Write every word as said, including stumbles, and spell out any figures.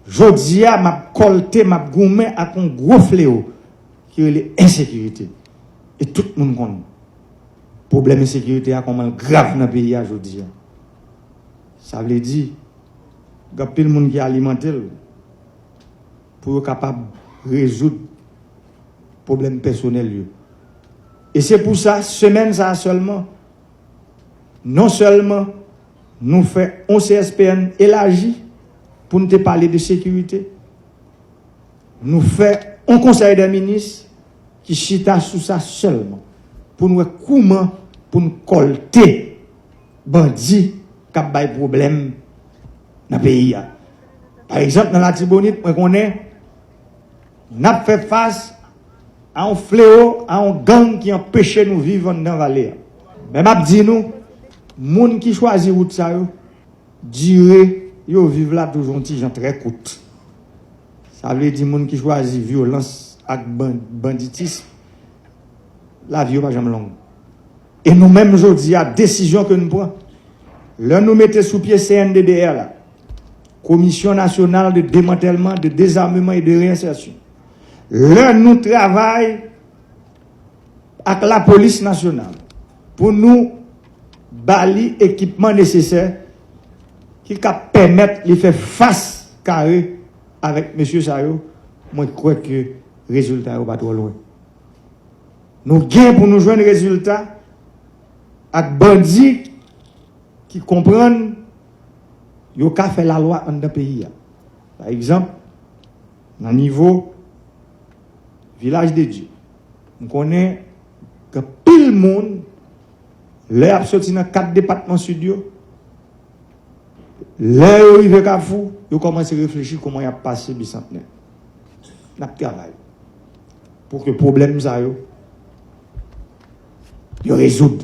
Jodi a, m ap kòlte, m ap goumen ak yon gwo fleo ki rele ensekirite. E tout moun konn pwoblèm ensekirite a, kòman l grav nan peyi a jodi a. Sa vle di, gen anpil moun ki alimante l pou yo kapab rezoud pwoblèm pèsonèl yo. E se pou sa, semèn sa a sèlman, non sèlman nou fè yon C S P N elaji pou n te pale de sekirite, nou fè yon konsèy dè minis ki chita sou sa sèlman, pou n wè kouman pou n kòlte bandi k ap bay pwoblèm nan peyi a. Pa egzanp, nan Latibonit, mwen konnen n ap fè fas a yon fleo, a yon gang ki anpeche nou viv anndan vale a. Men m ap di nou, moun ki chwazi wout sa yo, dire yo viv la toujou yon ti jan trè kout. Sa vle di moun ki chwazi vyolans ak ban- banditis, lavi yo pa janm long. E nou menm jodi a, desizyon ke n pran, lè nou mete sou pye C N D D R la, Commission Nationale de Démantèlement, de Désarmement et de Réinsertion, lè nou travay ak lapolis nasyonal pou nou ba li ekipman nesesè ki ka pèmèt li fè fas kare avèk mesye sa yo, mwen kwè ke rezilta yo pa twò lwen. Nou gen pou nou jwenn rezilta ak bandi ki konprann yo ka fè lalwa anndan peyi a. Pa egzanp, nan nivo Vilaj de Dye, m konnen gen pil moun, lè y ap soti nan kat depatman sid yo, lè yo rive Kafou, yo kòmanse reflechi kòman y ap pase Bisantnè. N ap travay pou ke pwoblèm sa yo, yo rezoud.